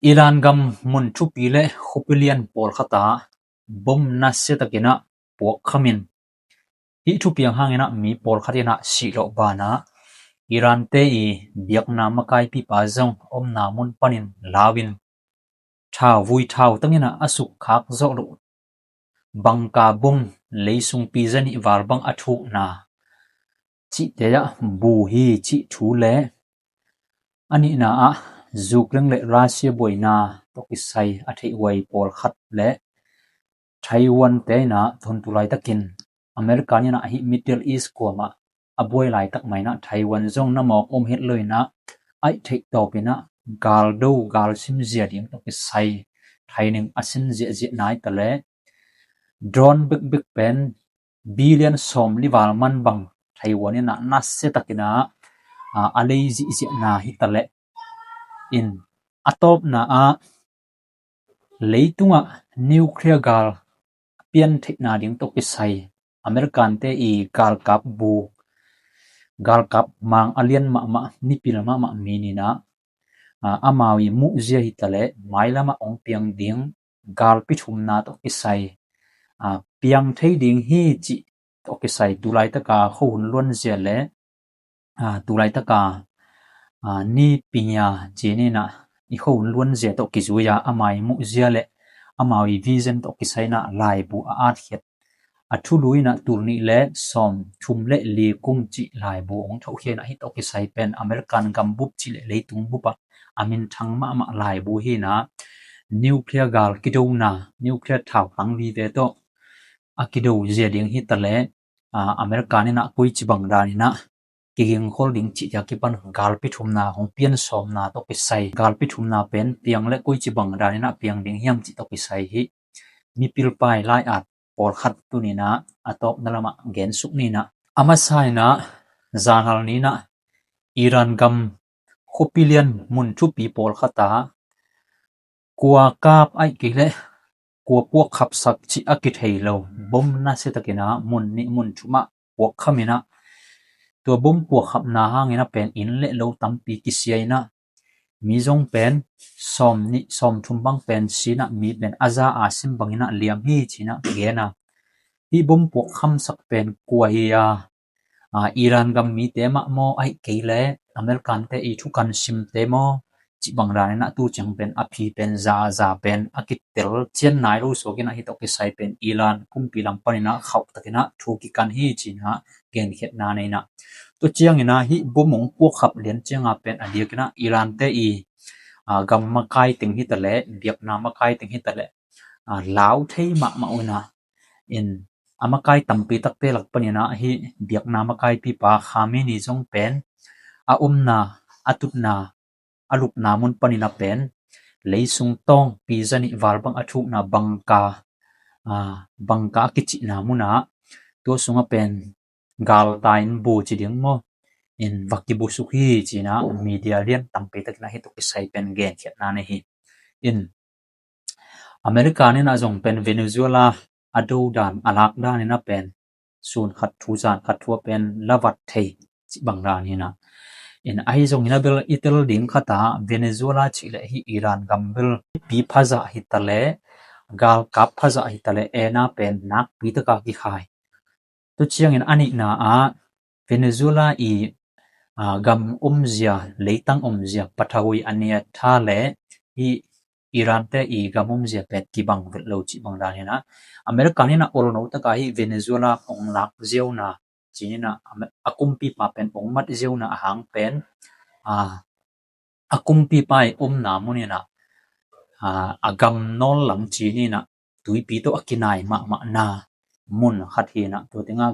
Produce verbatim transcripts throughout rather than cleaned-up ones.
Iran gam mun thupi le khuapi lian pawlkhat ah bom nasia takin ah puakkhamin, hih thupiang hangin ah mi pawlkhat in ah sih loh banah Iran te i biakna makaipipa zong omna mun panin lau in, thauvui thautang in ah a sukkhak zawh loh bangka bom, leisung pi zanih val bang a thukna cihte ah bu hi cih thu le a nihna ah Ukraine le Russia buaina tawh kisai a theihhuai pawlkhat le Taiwan te in ah tun tu laitakin America in ah hih Middle East kuamah a buai laitak mah in ah Taiwan zong na mawk om het lo in ah aih theih tawp in ah galdo galsim zia ding tawh kisai training a sin ziahziah nai ta le drone bekbek pen billion sawmli val man bang Taiwan in ah nasia takin ah a lei zihziahna hi ta le in a tawpna ah leitungah nuclear gal pian theihna ding tawh kisai American te i galkap bu, galkap mang a lian mahmah, mipil mahmah mi in ah amau i muhzia hi ta le mailamah hong piang ding galpi thumna tawh kisai piang thei ding hi cih tawh kisai tu laitaka khuahun luanzia le tu laitaka ni pingia ci in ah i khuahun luanzia tawh kizui a amau i muhzia le amau i vision tawh kisai in ah laibu a atkhiat a thulu in ah tul nih le sawmthum le li kum cih laibu hong thohkhia in ah hih tawh kisai pen American gambup cih le leitung bup ah a minthang mahmah laibu hi in ah nuclear gal kidona, nuclear thautang vive tawh a kido zia ding hi ta le American in ah koici bang dan in ah kigingkhol ding cih dia kipan galpi thumna hong pian sawmna tawh kisai, galpi thumna pen piang le koici bang dan in ah piang ding hiam cih tawh kisai hi mipil pai lai-at pawlkhat tuni in ah a tawpna lamah gensuk ni in ah a masa in ah zanhal ni in ah Iran gam khuapi lian mun thupi pawlkhat ah kua kap aih kei le kua puakkhapsak cih a kithei lo bom nasia takin ah mun nih mun thum ah puakkham in ah tua bom puakkhapna hangin ah pen inn le lo tampi kisia in ah mi zong pen sawm nih sawm thum bang pen si in ah mi pen a za a sim bangin ah liam hi ci in ah gen a. Hih bom puakkhamsak pen kua hi a, Iran gam mite mah maw aih kei le American te i thukan simte maw cih bang dan in ah tu ciang pen a phi pen za za pen a kitel cian nai lo suak in ah hih tawh kisai pen Iran kumpi lam panin ah khauh takin ah thu kikan hi ci in ah genkhiatna nei in ah tu ciangin ah hih bom hong puakkhap lian ciang a pen a diakin ah Iran te i gam makai teng hi ta le biakna makai teng hi ta le lau thei mahmah uh in ah in a makai tampi takte lak panin ah hih biakna makaipipa Khamenei zong pen a omna, a tutna, a lupna mun panin ah pen leisung tawng pi zanih val bang a thukna bangka, bangka a kicihna mun ah tua sungah pen galtai in bu ci ding maw in va kibusuk hi ci in ah media lian tampi takin ah hih tawh kisai pen genkhiatna nei hi. In America in ah zong pen Venezuela a do dan a lak dan in ah pen sun khat thu zan khat thu a pen lavat thei cih bang dan hi in ah in ahi zongin ah bel i tel ding khat ah Venezuela cih le hih Iran gam bel pi phazah hi ta le galkap phazah hi ta le en a pen nakpi taka kikhai. Tu ciangin a nihna ah Venezuela i gam omzia, leitang omzia pathahui a nia tha le hih Iran te i gam omzia pen kibang vet lo cih bang dan hi in ah America in ah olno taka hih Venezuela hong lak ziauna ci in ah a kumpipa pen hong mat ziauna a hang pen a kumpipa i omna mun in ah a gam nawl lang ci in ah tuipi tawh a kinai mahmahna mun khat hi in ah tua tengah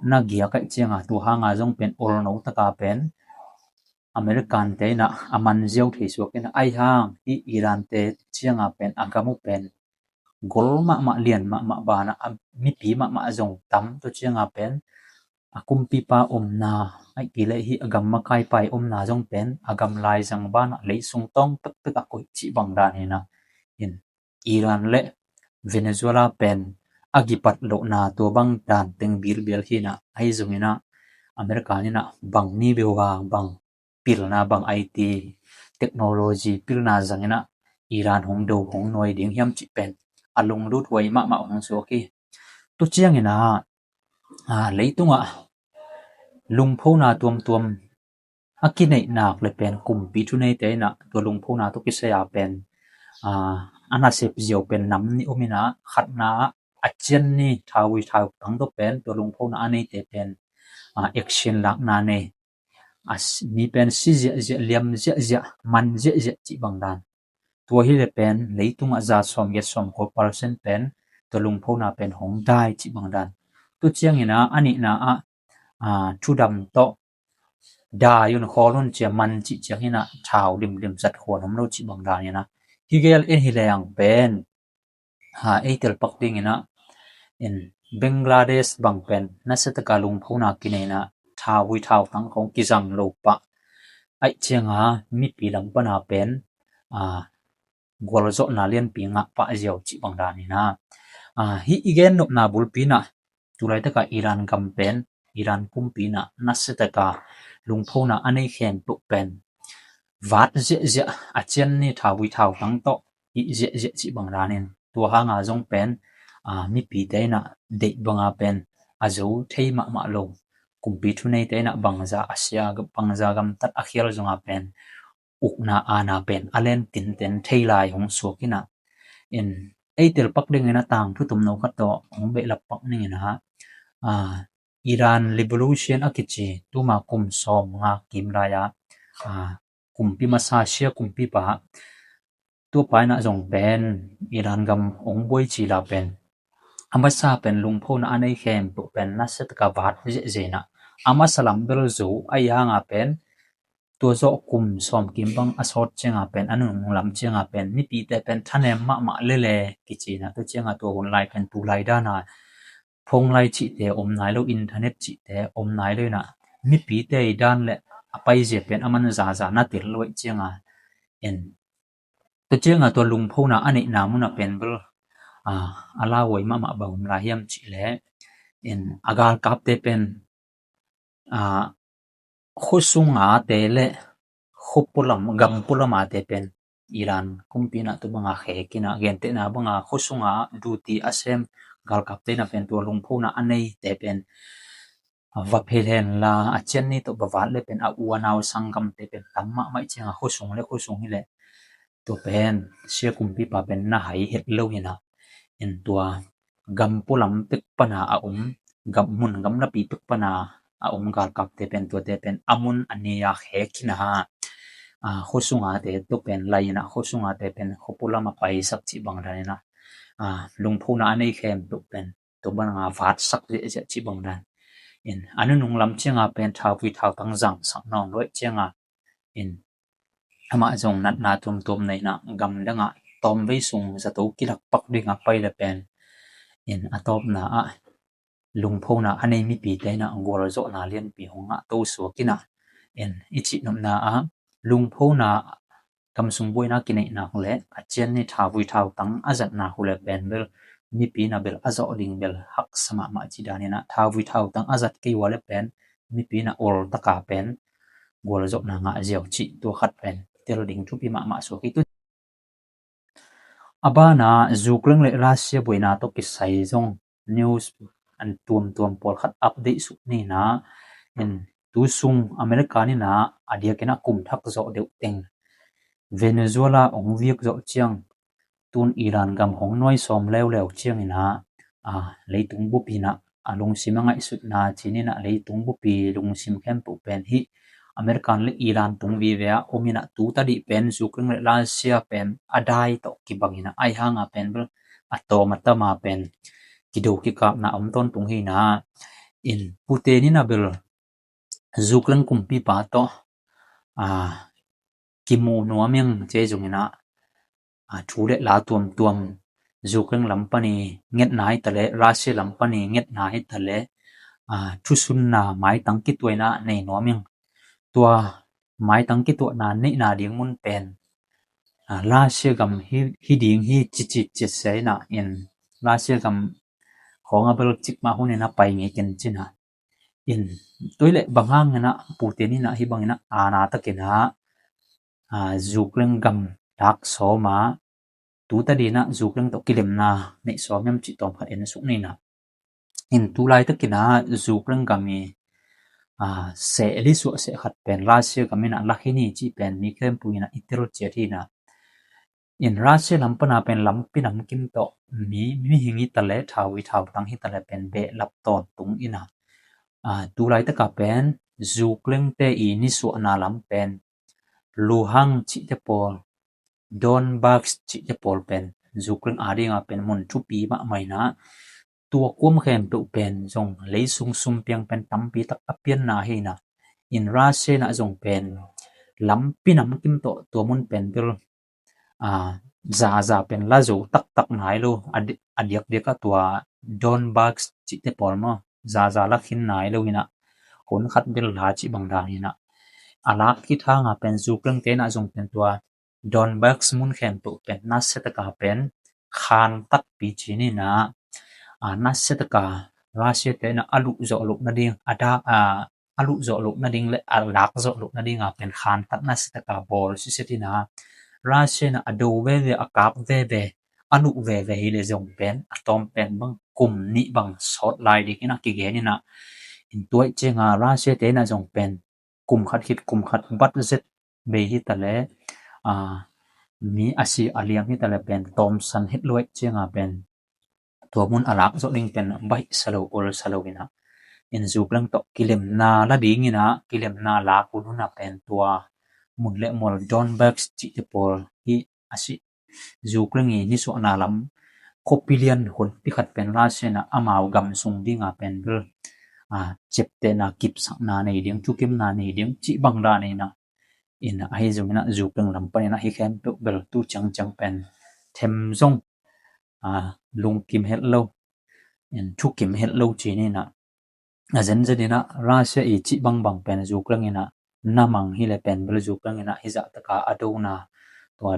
na giak aih ciang a tu hang a zong pen olno taka pen American te in ah a man ziau thei suak in ah ahi hang hih Iran te ciang a pen a gam uh pen gol mahmah lian mahmah ban ah mipi mahmah zong tam tu ciang a pen a kumpipa omna aih kei le hih a gam makaipa i omna zong pen a gam laizang ban ah leisung tawng pekpek a koih cih bang dan hi in ah in Iran le Venezuela pen a gipat lohna tua bang dan teng bilbial hi in ah ahi zongin ah America in ah bang ni beuh a bang pilna bang aiti technology pilna zangin ah Iran hong do hong nuai ding hiam cih pen a lunglut huai mahmah hong suak hi. Tu ciangin ah, a, leitungah lungphona tuamtuam a kineih nak le pen kumpi thuneite in ah tua lungphona tawh kisai a pen, a, a nasep ziau pen nam nih om in ah, khatna ah a cian ni thauvui thautang tawh pen tua lungphona a neite pen, a, action lakna nei, a, mi pen si ziahziah, liam ziahziah, man ziahziah cih bang dan. Tua hi le pen leitungah za sawm giat sawm kua percent pen tua lungphona pen hong dai cih bang dan. Tu ciangin ah a nihna ah, a, thudam tawh dai un, khawl un, cia man cih ciangin ah thau limlim zat khuan om lo cih bang dan in ah, hi gel in hi leng pen, ha, ei telpak dingin ah, in Bangladesh bang pen nasia taka lungphona kinei in ah thauvui thautang khong kizang lo pah ahih cianga mipi lam pana pen, a, gualzawhna lianpi ngah pah ziau cih bang dan in ah, a, hih i gen nopna bulpi in ah, tu laitaka Iran gam pen, Iran kumpi in ah nasia taka lungphona a nei khempeuh pen vat ziahziah, a cian ni thauvui thautang tawh hih ziahziah cih bang dan in, tua hanga zong pen, a, mipite in ah deih banga pen a zo thei mahmah lo, kumpi thuneite in ah bangza a sia, bangza gamtat a khial zonga pen ukna aana pen a len tinten thei lai hong suak in ah, in ei telpak dingin ah tangthu tomno khat tawh hong behlap pak ning in ah, a, Iran Revolution a kici tuma kum sawm nga kim lai-a, a, kumpi masa, sia kumpipa, tua pa in ah zong pen Iran gam hong buai ci la pen, a masa pen lungphona a nei khempeuh pen nasia taka vat ziahziah in ah, a masa lam bel zo ahih hanga pen tua zawh kum sawm kim bang a sawt cianga pen, a nunung lam cianga pen mipite pen thanem mahmah lele kici in ah, tua cianga tua hun lai pen tu lai dana phone lai cihte om nai lo, internet cihte om nai lo in ah, mipite i dan le a paizia pen a man zaza na tel lo ahih cianga, in, tua cianga tua lungphona a neihna munah pen bel, a, a lauhuai mahmah bang om lai hiam cih leh, in, a galkapte pen, a, khuasungate le khuapualam, gampualamate pen Iran kumpi in ah tua banga khek in ah, gentehna banga khuasunga duty a sem galkapte in ah pen tua lungphona a neite pen va phel henla, a cian ni tawh va vat le pen a u a nau sanggamte pen tam mahmah ahih cianga khuasung le khuasung hi leh tua pen sia kumpipa pen na hai het lo hi in ah, in tua gampualam pek pana a om, gam, mun gamlapi pek pana a om galkapte pen tuate pen a mun a ni-a khek hi in ah, a, khuasungate tua pen lai in ah khuasungate pen khuapualam a paisak cih bang dan in ah, a, lungphona a nei khempeuh pen tua banga vatsak ziahziah cih bang dan. In, a nunung lam cianga pen thauvui thautang zangsak nawn lo ahih cianga, in, amah zong natna tuamtuam nei in ah gamdangah tawmvei sung zato kilak pak dinga pai le pen, in, a tawpna ah lungphona a nei mipite in ah gualzawhna lianpi hong ngah to suak in ah, in, i cih nopna ah lungphona, gamsung buaina kineihna uh le a cian ni thauvui thautang a zatna uh le pen bel mipi in ah bel a zawh ding bel haksa mahmah cih dan in ah, thauvui thautang a zat kei uh le pen mipi in ah ol taka pen gualzawhna ngah ziau cih tua khat pen tel ding thupi mahmah suak hi. Tu a bana Ukraine le Russia buaina tawh kisai zong news an tuamtuam pawlkhat update suk ni in ah, in, tu sung America in ah a diakin ah kum thak zawh deuh teng Venezuela hong viak zawh ciang, tun Iran gam hong nuai sawm leuleu ciangin ah, a, leitung bupi in ah a lungsim a ngaihsutna ci-in ah leitung bupi lungsim khempeuh pen hih American le Iran tung vive ah om in ah tu tadih pen Ukraine le Russia pen a dai tawh kibang in ah, ahih hanga pen bel a tawm a tama pen kido kikapna om tawntung hi in ah, in, Putin in ah bel Ukraine kumpipa tawh, a, kimu nuam ing ci zongin ah, a, thu le la tuamtuam Ukraine lam pan i ngetna hi ta le, Russia lam pan i ngetna hi ta le, a, thusunna maitang kituahna nei nuam ing. Tua maitang kituahna neihna ding mun pen, a, Russia gam hi, hi ding hi ci, ci, ci se in ah, in, Russia gam khawng a bel cikmah hun in ah pai ngei ken ci in ah, in, tua hi leh bang hangin ah Putin in ah hih bangin ah aana takin ah Zukleng gam lak sawm a, tu tadinah Zukleng tawh kilemna neih sawm hiam cih tawm khat en suk ni na. In tu laitakinah Zukleng gam i seh li suah seh khat pen Russia gam inah lak hi ni cih pen mi khempeuh inah i tel ciat hi na. In Russia lam pana pen lampi namkim tawh mi mihing hi taleh thau hi thautang hi taleh pen behlap tawntung inah tu laitaka pen Zuklengte i nisuahna lam pen Luhansk cihte pawl, Donbas cihte pawl pen Zukleng adinga pen mun thupi mahmah inah tua kuam khempeuh pen zong leisung sumpiang pen tampi tak a pianna hi na. In Russia inah zong pen lampi namkim tawh tua mun pen bel zaza pen la zo taktak nai lo, a diakdiak a tua Donbas cihte pawl maw zaza la khin nai lo inah hun khat bel la cih bang dan inah a lak khit hanga pen Zuklengte inah zong pen tua Donbas mun khempeuh pen nasiataka pen khan takpi ci ni na. Nasiataka Russia te inah a luh zawh loh nading a da a luh zawh loh nading le a lak zawh loh nadinga pen khan tak nasiataka bawl siset hi na. Russia inah a do veve a kap veve a luh veve hi le zong pen a tawm pen bang kum nih bang sawt lai ding inah kigen inah. In tuaih cianga Russia te inah zong pen kum khat khit kum khat bat zet bei hi taleh mi a si a liam hi taleh pen tawmsan het luaih cianga pen tua mun a lak zawh ding pen baih sa lo ol sa lo inah. In Zukleng tawh kilemna la ding inah kilemna lak ulhuna pen tua mun le mual Donbas cihte pawl hi a si Zukleng i nisuahna lam khuapi lian hunpi khat pen Russia inah amau gam sung dinga pen bel ciaptehna kipsakna nei ding thukimna nei ding cih bang dan inah. In ahi zong inah Zukleng lam pan inah hi khempeuh bel tu ciangciang pen them zong lungkim het lo, in thukim het lo ci ni na. A zenzen inah Russia i cih bangbang pen Zukleng inah na mang hi le pen bel Zukleng inah hi zahtaka a dona tua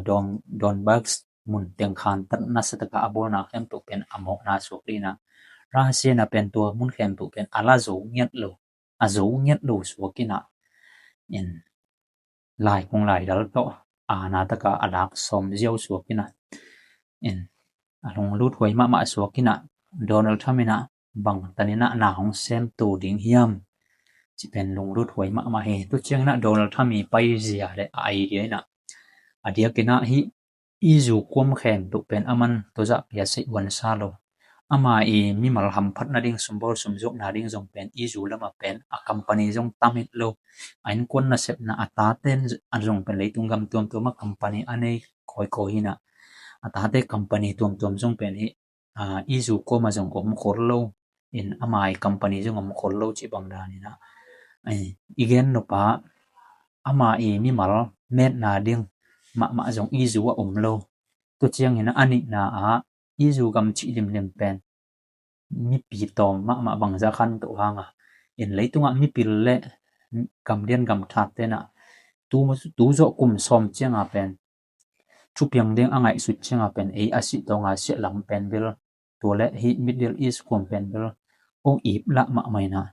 Donbas mun teng khan tak nasiataka a bawlna khempeuh pen a mawhna suak ding inah Russia inah pen tua mun khempeuh pen a la zo ngiat lo, a zo ngiat lo suak inah. In lai kung lai dal tawh ana taka a lak sawm ziau suak inah. In a lunglut huai mahmah suak inah Donald Trump inah bang taninah na hong sem tu ding hiam cih pen lunglut huai mahmah hi. Tu cianginah Donald Trump i paizia le a idea inah a diakinah hi i zu kuam khempeuh pen aman tuzah pia seih uansa lo. Ama i mimal hamphat nading sumbawl sumzuak nading zong pen i zu lamah pen a company zong tam het lo. A innkuan nasepna a taten a zong pen leitung gam tuamtuam a company a nei kawikawi hinah a tate company tuamtuam zong pen hi i zu kuamah zong om khol lo. In ama i company zong om khol lo cih bang daninah i gen nupa ama i mimal metna ding mahmah zong i zu a om lo. Tu ciangin a nihna ah i zu gam cih limlim pen mipi tawm mahmah bangzah khan toh hanga in leitungah mipil le gamlian gamthat tenah tu zawh kum sawm cianga pen thupiang ding a ngaihsut cianga pen ei a sih tawnga siah lam pen bel tua le hih Middle East kuam pen bel ong ip lah mahmah inah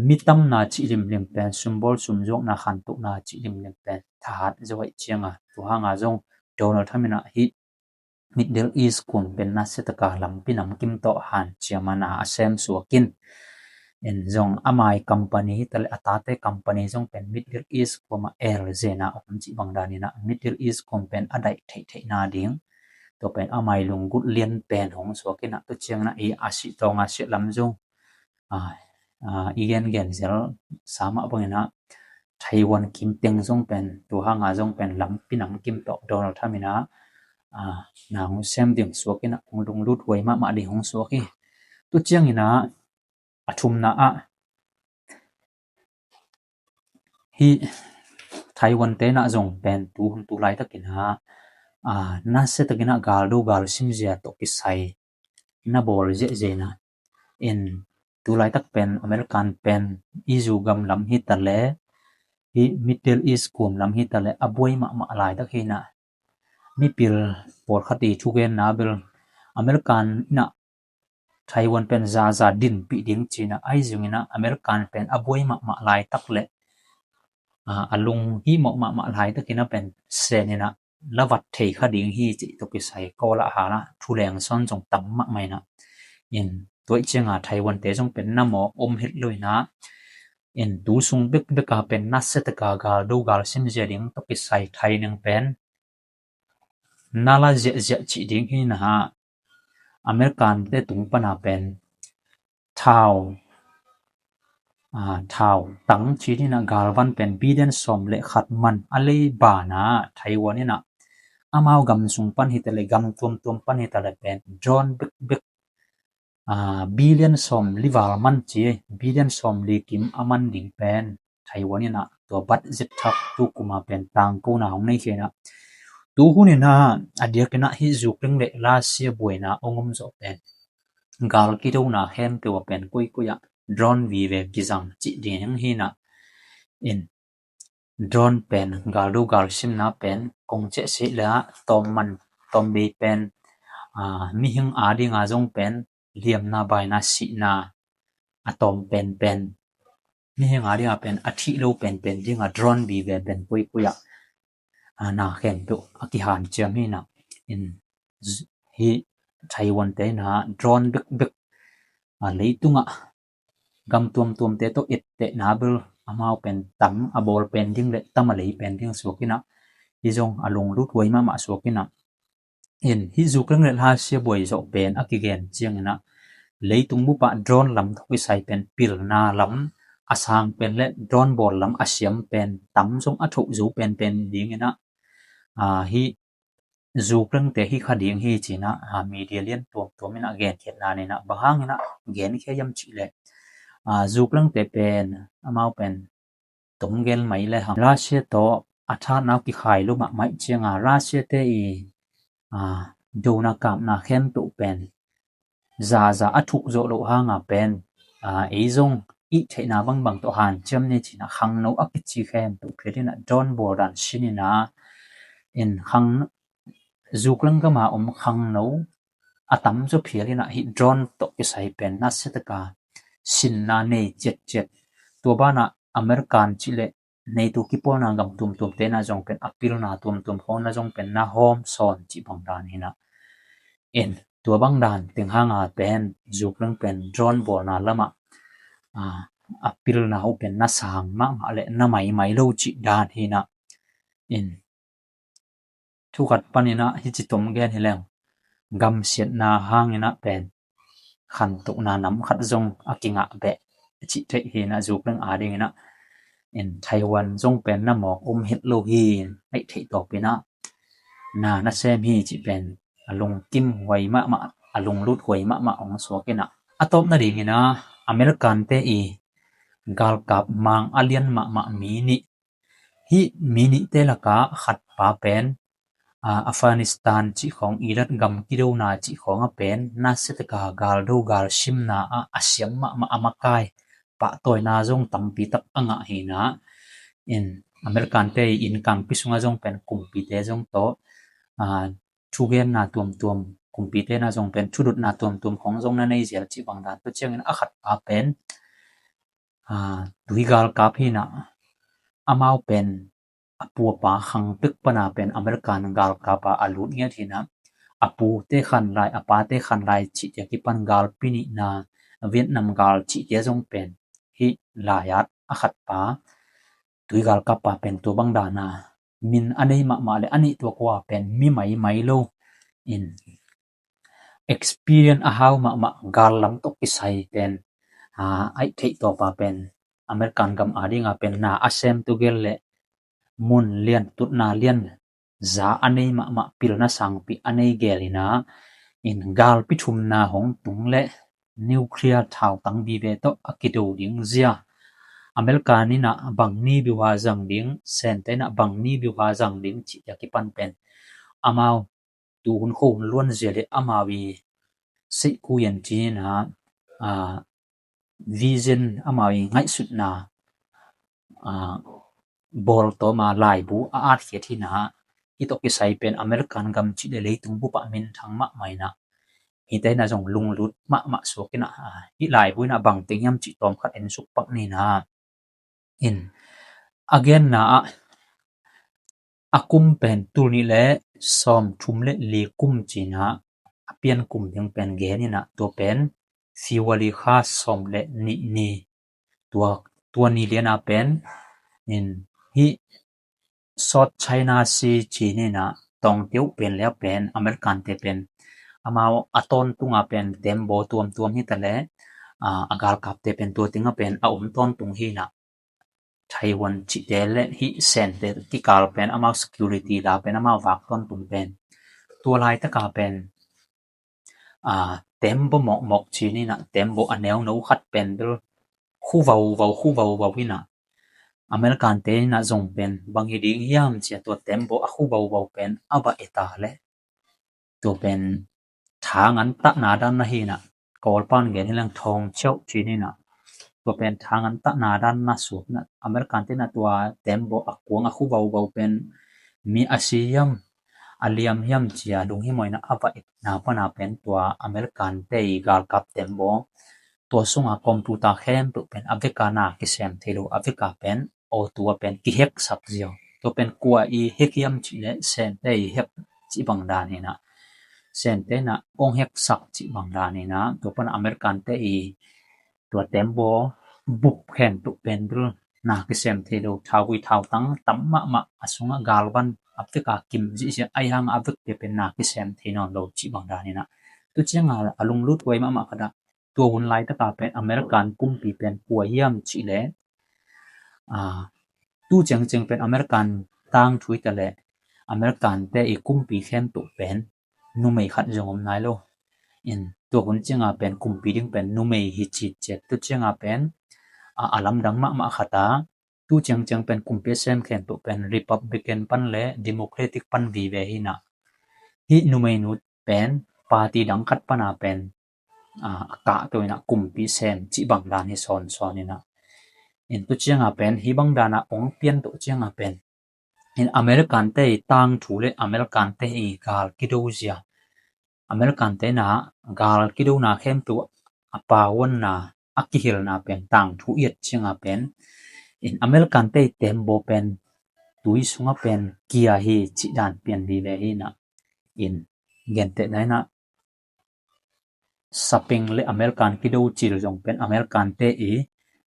mi tamna cih limlim pen sumbawl sumzuakna khantohna cih limlim pen thahat zo aih cianga tua hanga zong Donald Trump inah hih Middle East kuam pen nasiataka lampi namkim tawh hanciamana a sem suakin in zong ama i company hi taleh a tate company zong pen Middle East kuamah el zena om cih bang daninah Middle East kuam pen a daih theihtheihna ding tua pen ama i lunggulh lian pen hong suakinah tu cianginah i a sih tawnga siah lam zong i gengen zel sa mah banginah Taiwan kimteng zong pen tu hanga zong pen lampi namkim tawh Donald Trump inah na hong sem ding suakinah hong lunglut huai mahmah ding hong suak hi. Tu cianginah a thumna ah hih Taiwan tenah zong pen tu hun tu laitakinah nasiatakinah galdo galsimzia tawh kisai na bawl ziahziah inah in tu laitak pen American pen i zu gam lam hi taleh hih Middle East kuam lam hi taleh a buai mahmah laitak hinah mipil pawlkhat i thugenna bel American inah Taiwan pen zaza dinpih ding cinah ahi zunginah American pen a buai mahmah laitak le a, a lung himawh mahmah laitakin a pen sen inah la vat thei kha ding hi cih tawh kisai Kawl ah hal ah thuleng sawn zong tam mahmah inah. In tua ih cianga Taiwan te zong pen na mawk om het lo inah. In tu sung bekbek a pen nasia taka galdo galsim zia ding tawh kisai Thai ning pen na la ziahziah cih ding hi inah. American te tung pana pen thau, a, thau tang cih inah galvan pen billion sawm le khat man a lei bana Taiwan inah amau gam sung pan hi ta le gam tuamtuam pan hi ta le pen drone bekbek, a, billion sawm li val man ci, billion sawm li kim a man ding pen Taiwan inah tua budget thak tu kuma pen tangkona hong nei khe inah. Tu hun inah a diak inah hih Ukraine le Russia buaina hong om zawh pen gal kidona khempeuh a pen koikoi ah drone vive kizang cih ding hi inah. In drone pen galdo galsimna pen kong ciah sih le ah tawm man tawm bei pen, a, mihing a dinga zong pen liamna baina sihna a tawm penpen, mihing a dinga pen a thih lo penpen dinga drone vive pen koikoi ah, a, na khempeuh a kihanciam hi inah. In hih Taiwan te inah drone bekbek, a, leitungah gam tuamtuamte tawh ettehna bel amau pen tam a bawl pen ding le tam a lei pen ding suak inah. Hi zong a lunglut huai mahmah suak inah. In hih Ukraine le Russia buai zawh pen a kigen ciang inah leitung bup ah drone lam tawh kisai pen pilna lam a sang pen le drone bawl lam a siam pen tam zong a thoh zo penpen ding inah. A, hih Ukraine te hi kha ding hi ci inah, a, media lian tuamtuam inah genkhiatna inah bang hang inah genkhia hiam cih le, a, Ukraine te pen amau pen tom gel mai le hang Russia tawh a thatna uh kikhai lo mahmah ih cianga Russia te i, a, dona kapna khempeuh pen zaza a thuk zawh loh hanga pen, a, ei zong ih theihna bangbang tawh hanciam ni ci inah khangno a kici khempeuh phial inah drone bawl dan sin inah. In khang Ukraine gama om khangno a tamzaw phial inah hih drone tawh kisai pen nasia taka sinna nei ciatciat. Tua banah American cih le NATO kipawlna gam tuamtuam te inah zong pen a pilna tuamtuam khawng inah zong pen na hawm sawn cih bang dan hi inah. In tua bang dan teng hanga pen Ukraine pen drone bawlna lamah, a, a pilna uh pen na sang mahmah le na maimai lo cih dan hi inah. In thu khat pan inah hici tom gen hi leng gamsiatna hang inah pen khantohna nam khat zong a kingah beh cih theih hi inah Ukraine a ding inah. In Taiwan zong pen na mawk om het lo hi, aih theih tawp inah na na sem hi cih pen a lungkim huai mahmah, a lunglut huai mahmah hong suak inah. A tawpna ding inah American te i galkap mang a lian mahmah mi nih, hih mi nihte lakah khatpa pen, a, Afghanistan cih khawng, Iraq gam kidona cih khawng a pen nasia taka galdo galsimna ah a siam mahmah a makai pahtawina zong tampi tak a ngah hi inah. In American te i innkangpi sungah zong pen kumpite zong tawh, a, thugenna tuamtuam, kumpite na zong pen thudotna tuamtuam khawng zong na nei zel cih bang dan tawh ciangin a khatpa pen, a, tui galkap hi inah amau pen a pu a pa khang pek pana pen American galkap ah a lut ngiat hi inah. A pute khan lai, a pate khan lai cihte kipan galpi nihna, Vietnam gal cihte zong pen hih lai-at a khatpa tui galkap pa pen tua bang dana min a nei mahmah le a neih tuak uh a pen mi maimai lo in experience a hau mahmah gal lam tawh kisai pen, a, aih theih tawpa pen American gam a dinga pen na a sem tugel le mun lian, tutna lian, za a nei mahmah, pilna sangpi a nei gel inah. In galpi thumna hong tung le nuclear thau tang vive tawh a kido ding zia, American inah bang ni biuha zang ding, Sente inah bang ni biuha zang ding cih a kipan pen amau tu hun kho hun luan zia le amau i seihku yan ci inah, a, vision, amau i ngaihsutna, a, bawltawma laibu a atkhiat hi inah. Hih tawh kisai pen American gam cih le leitung bup ah minthang mahmah inah. Hihte inah zong lunglut mahmah suak inah, a, hih laibu inah bang teng hiam cih tawmkhat en suk pak ni inah. In a genna ah a kum pen tul nih le sawm thum le li kum ci-in ah a pian kum ding pen gen in ah tua pen February kha sawm le nih ni, tua, tua ni lian ah pen in hih South China Sea ci-in ah tawngteu pen le pen American te pen amau a tawntung ah pen tembaw tuamtuam hi ta leh, a, a galkapte pen tua teng ah pen a om tawntung hi in ah Taiwan cihte le hih Sente kikal pen amau security la pen amau vak tawntung pen tua laitak ah pen, a, tembaw mawkmawk ci-in ah tembaw a neuno khat pen bel khu vauvau khu vauvau in ah American te in ah zong pen bang hi ding hiam ci-a tua tembaw a khu vauvau pen a va et a leh tua pen thang an tahna dan na hi in ah, Kawlpa'n gen hi leng thawng ciauh ci-in ah tua pen thang an tahna dan na suak in ah American te in ah tua tembaw a kuang a khu vauvau pen mi a si hiam a liam hiam ci-a lunghimawh in ah a va etna pan ah pen tua American te i galkap tembaw tua sungah computer khempeuh pen a vek a na kisem thei lo, a vek a pen auto ah pen kiheksak ziau. Tua pen kua i hek hiam cih leh Sente i hek cih bang dan in ah, Sente in ah ong heksak cih bang dan in ah tua pan American te i tua tembaw bup khempeuh pen bel na kisem thei lo, thauvui thautang tam mahmah, a sungah galvan a vek a kim ziahziah, ahi hang a vekte pen na kisem thei nawn lo cih bang dan in ah. Tu ciang a a lunglut huai mahmah khat ah tua hun laitak ah pen American kumpi pen kua hiam cih leh, a, tu ciangciang pen American tangthu hi ta leh American te i kumpi khempeuh pen numei khat zong om nai lo. In tua hun ciang a pen kumpi ding pen numei hi citciat. Tu ciang a pen, a, a lamdang mahmah khat ah tu ciangciang pen kumpi a sem khempeuh pen Republican pan le Democratic pan vive hi in ah, hih numeinu pen party dang khat pan ah pen, a, a kah to in ah kumpi sem cih bang dan hi sawnsawn in ah. In tu ciang a pen hih bang dan ah ong pian to ciang a pen in American te i tangthu le American te i gal kido zia, American te in ah gal kidona khempeuh a pauanna, a kihilhna pen tangthu i et ciang a pen in American te i tembaw pen tui sungah pen kia hi cih dan pian vive hi in ah. In gentehna in ah Sapeng le American kido cil zong pen American te i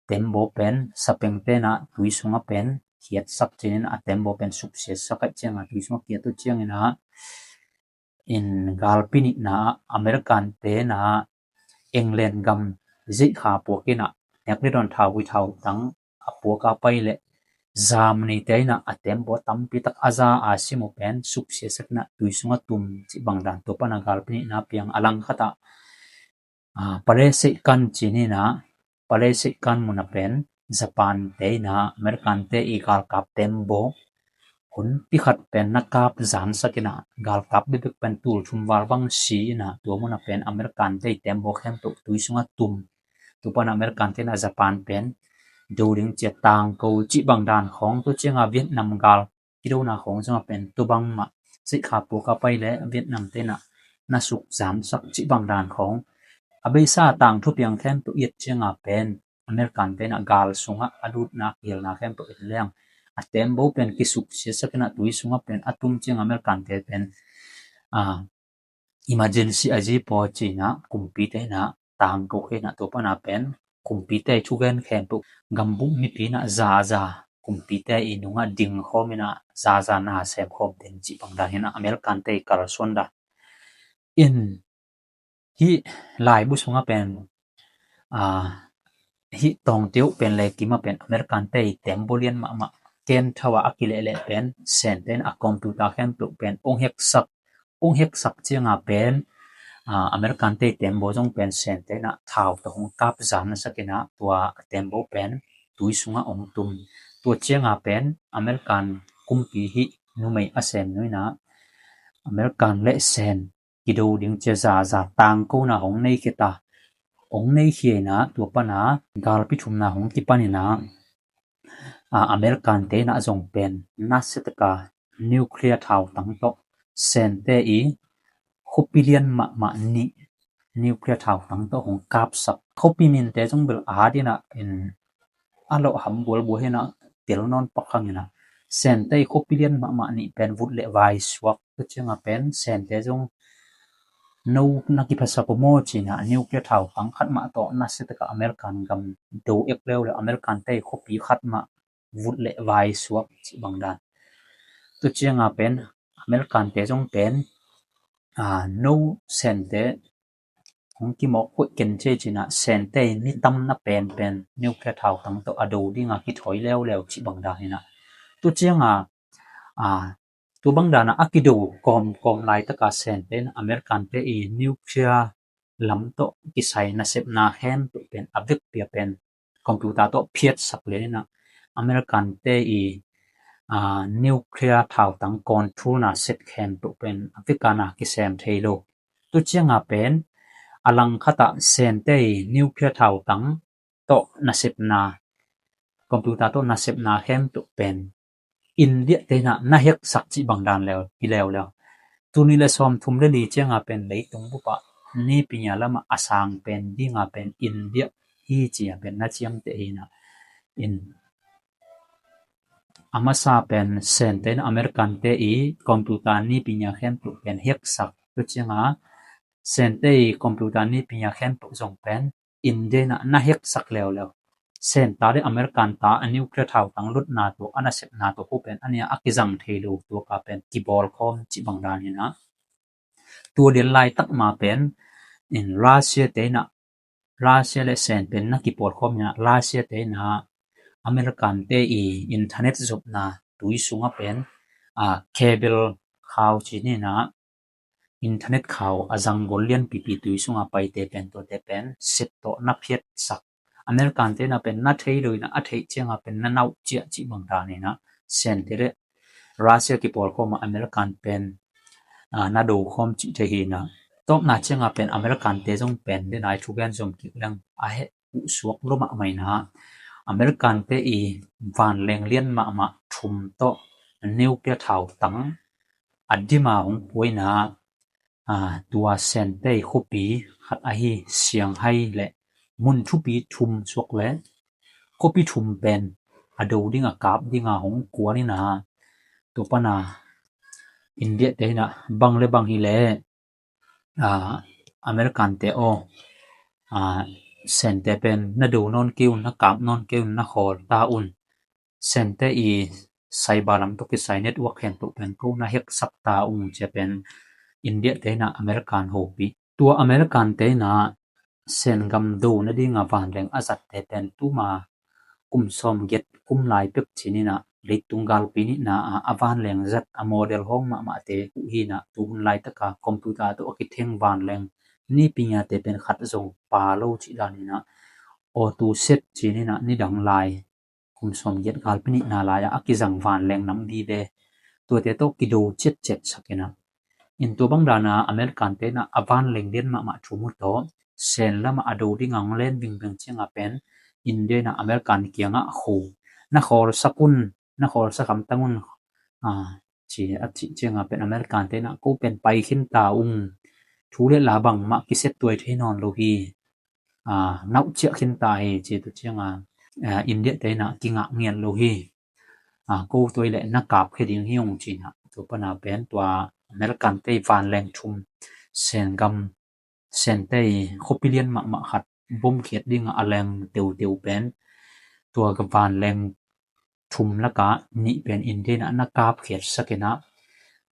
tembaw pen Sapeng te in ah tui sungah pen khiatsak ci-in ah tembaw pen suksiatsak ahih ciang a tui sungah khiat uh ciang in ah in galpi nihna ah American te in ah England gam zeihkha puak in ah nek le dawn, thauvui thautang a puak a pai leh Germany te in ah a tembaw tampi tak a za a sim uh pen suksiatsak in ah tui sungah tum cih bang dan tua pan a galpi nihna piang. A langkhat ah, a, Palaseihkan ci-in ah, Palaseihkan mun ah pen Japan te in ah American te i galkap tembaw hunpi khat pen na kap zansak in ah galkap bekbek pen tul thum val bang si in ah tua mun ah pen American te i tembaw khempeuh tui sungah tum. Tua pan American te in ah Japan pen do ding ci-a tangko cih bang dan khawng, tu ciang a Vietnam gal kidona khawng zong a pen tua bang mah, zeihkha puak a pai leh Vietnam te in ah na suk zansak cih bang dan khawng. A beisa tangthu piang khempeuh i et ciang a pen American te in ah gal sungah a lutna kihilhna khempeuh i et leng a tembaw pen kisuksiatsak in ah tui sungah pen a tum ciang American te pen, a, emergency a zi paw ci-in ah kumpi te in ah tangko khe in ah tua pan a pen kumpi te i thugen khempeuh gambuk mipi in ah zaza, kumpi te i nungah ding khawm in ah zaza na sem khawm ding cih bang dan hi in ah American te i kalsuan dan. In hih laibu sungah pen, a, hih tawngteu pen le kim ah pen American te i tembaw lian mahmah ken thaua a kilehleh pen Sente in a computer khempeuh pen ong heksak, ong heksak ciang a pen, a, American te i tembaw zong pen Sente in ah thau tawh hong kap zansak in ah tua tembaw pen tui sungah ong tum. Tua ciang a pen American kumpi hih numei a sem nu in ah American le Sen kido ding ci-a zaza tangkona hong nei khia ta. Hong nei khia in ah tua pan a galpi thumna hong kipan in ah, a, American te in ah zong pen nasia tak a nuclear thautang tawh Sente i khuapi lian mahmah nih nuclear thautang tawh hong kapsak. Khuapi minte zong bel a hat in ah in a lawhham bualbual hi in ah tel nawn pak hang inah, Sente i khuapi lian mahmah nih pen vut le vai suak. Tua cianga pen Sente zong no na kiphasak uh maw ci inah, nuclear thautang khat mah tawh nasia taka American gam do ek leuleu, American te i khuapi khat mah vut le vai suak ci bang dan. Tua cianga pen American te zong pen, a, no Sente hong kimawk khuih ken ci cinah, Sente i ni tam na pen pen nuclear thautang tawh a do dinga kithawi leuleu ci bang dan inah. Tua cianga, a, tua bang dana a kido kawm kawm laitaka Sente in American te i nuclear lam tawh kisai nasepna khempeuh pen a vekpi a pen computer tawh phiatsak lian inah, American te i, a, nuclear thautang control na set khempeuh pen a vekpi a na kisem thei lo. Tua cianga pen a langkhatah Sente i nuclear thautang tawh nasepna, computer tawh nasepna khempeuh pen India te inah na heksak ci bang dan leu hi leuleu. Tuni le sawm thum le li cianga pen leitung bupah nipi nia lamah a sang pen dinga pen India hi cia pen na ciamteh hi inah. In a masa pen Sente in American te i computer nipi nia khempeuh pen heksak. Tua cianga Sente i computer nipi nia khempeuh zong pen India inah na heksak leuleu. Sente le American ta a nuclear thautang lutna tawh a nasepna tawh khu pen a nia a kizang thei lo, tua ka pen kibawl khawm ci bang dan inah. Tua lian laitak ma pen in Russia te inah, Russia le Sente pen na kipawl khawm inah, Russia te inah American te i internet zopna tui sungah pen, a, cable khau ci inah, internet khau a zanggol lianpipi tui sunga paite pen tuate pen set tawh na phiatsak. American te inah pen na thei lo inah, a theih cianga pen na nauh ciah ci bang dan inah, Sente le Russia kipawl khawm a American pen, a, na do khawm ci thei hi inah. Tawpna cianga pen American te zong pen denai thugen zom kik leng a heh uh suak lo mahmah inah, American te i vanleng lian mahmah thum tawh nuclear thautang a dima hong pua inah, a, tua Sente i khuapi khat ahi Shanghai le mun thupi thum suak le khuapi thum pen a do dinga kap dinga hong kuan inah, tua pana India te inah bang le bang hi le, a, American te aw, a, Sente pen na do nawn kei un, na kap nawn kei un, na khawl ta un. Sente i cyber lam tawh kisai network khempeuh pen ko na heksak ta ung cia pen India te inah American hopih. Tua American te inah Sen gam do nadinga vanleng a zatte pen tuma kum sawm giat kum lai pek ci inah, leitung galpi nihna a, a vanleng zat a model hawng mahmahte uh hi inah, tu hun laitaka computer tawh a kitheng vanleng nipi niate pen khat zong pha lo ci dan inah, auto set ci inah, nidang lai kum sawm giat galpi nihna lai-ah a kizang vanleng nam vive, tuate tawh kido ciatciat sak inah. In tua bang dana American te inah a vanleng lian mahmah thum uh tawh Sen lamah a do dinga hong len vingveng cianga pen India inah American kiangah khu, na khawlsak un, na khawlsak hamtang un, a, ci a cih cianga pen American te inah ko pen pai khin ta ung, thu le la bangmah kiset tuai thei nawn lo hi, a, nauh ciah khin ta hi ci. Tua cianga, a, India te inah kingah ngiat lo hi, a, ko tuai le na kap khia ding hi ung ci inah, tua pana pen tua American te vanleng thum Sen gam, Sente i khuapi lian mahmah khat bom khiat dinga a leng teuteu pen tua ka vanleng thum laka nih pen India inah na kap khiat sak inah,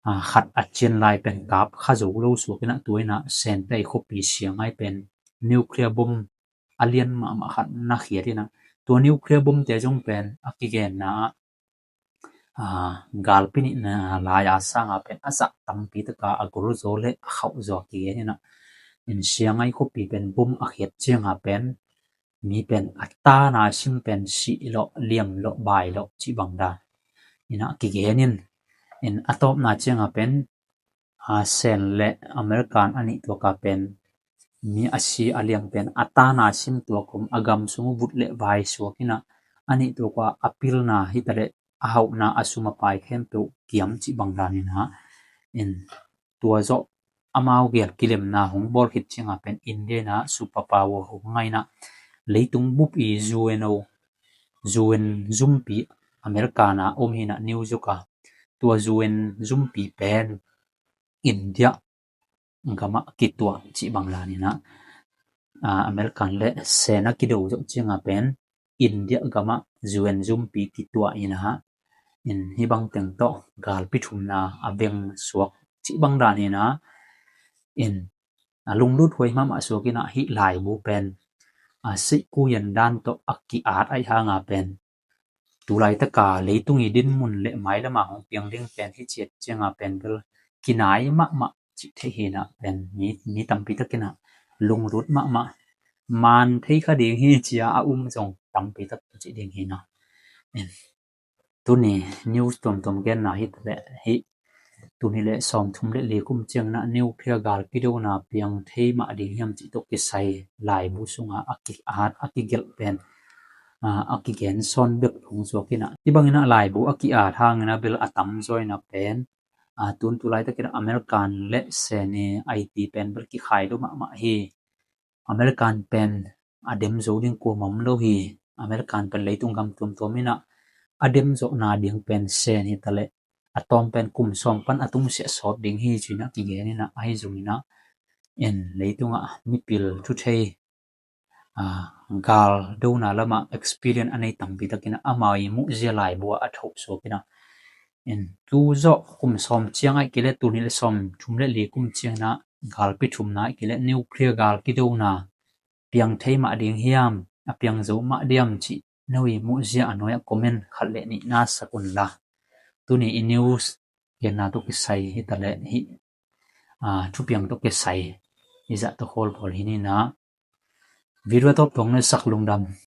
a, khat a cian lai pen kap kha zo lo suak inah, tua inah Sente i khuapi Shanghai pen nuclear bom a lian mahmah khat na khiat inah, tua nuclear bom te zong pen a kigenna ah, a, galpi nihna lai-a sanga pen a zah tampi taka a gol zaw le a khauh zaw a kigen inah, in Shanghai khuapi pen bom a khiat cianga pen mi pen a tana sim pen sih lawh, liam lawh, bai lawh ci bang dan inah kigen in, in a tawpna cianga pen, a, Sen le American a nih tuaka pen mi a si a liam pen a tana sim tuak om, a gam sung uh vut le vai suak inah, a nih tuaka a pilna hitaleh a hauhna a sum a pai khempeuh kiam ci bang dan inah, in tua zawh amau gel kilemna hong bawl khit cianga pen India inah superpower hong ngai inah, leitung bup i U N O, U N zumpi American a om hi in ah, New York a, tua U N zumpi pen India gamah kituah cih bang dan in ah, American le Sen a kido zawh ciang a pen India gamah U N zumpi kituah in ah, in hih bang teng tawh galpi thumna a veng suak cih bang dan in ah, in a lunglut huai mahmah suak in ah, hih laibu pen a seihku yan dan tawh a ki-at ahih hang a pen tu laitaka leitung i dinmun le mailam a hong piang ding pen hi ciat ciang a pen bel kinai mahmah cih theih hi in ah pen mi, mi tampi tak in ah lunglut mahmah, man thei kha ding hi ci a a um zong tampi tak cih ding hi in ah. Tuni news tuamtuam genna hi taleh hih, tuni le sawmthum le li kum ciang in ah nuclear gal kidona piang thei mah ding hiam cih tawh kisai laibu sungah a ki-at, a kigelh pen, a, a kigen sawn bek hong suak in ah, hih bang in ah laibu a ki-at hang in ah bel a tamzaw in ah pen, a, tun tu laitak in ah American le Sen i aiti pen bel kikhai lo mahmah hi. American pen a dem zo ding kuamah om lo hi. American pen leitung gam tuamtuam in ah a dem zawhna ding pen Sen hi taleh a tawm pen kum sawm pan a tung siah sawt ding hi ci in ah kigen in ah, ahi zong in ah, in leitung ah mipil thuthei, a, gal dona lamah experience a nei tampi tak in ah amau i muhzia laibu ah a thoh suak in ah, in tu zawh kum sawm ciang ahih kei leh tuni le sawmthum le li kum ciang in ah galpi thumna ahih kei leh nuclear gal kidona piang thei mah ding hiam, a piang zo mah diam cih no i muhzia a nuai ah comment khat le nih na sak un la. Tuni i news genna tawh kisai hi taleh hih, a, thupiang tawh kisai hi zah tawh khawl pawl hi ni in ah, video tawp tawng na sak lungdam.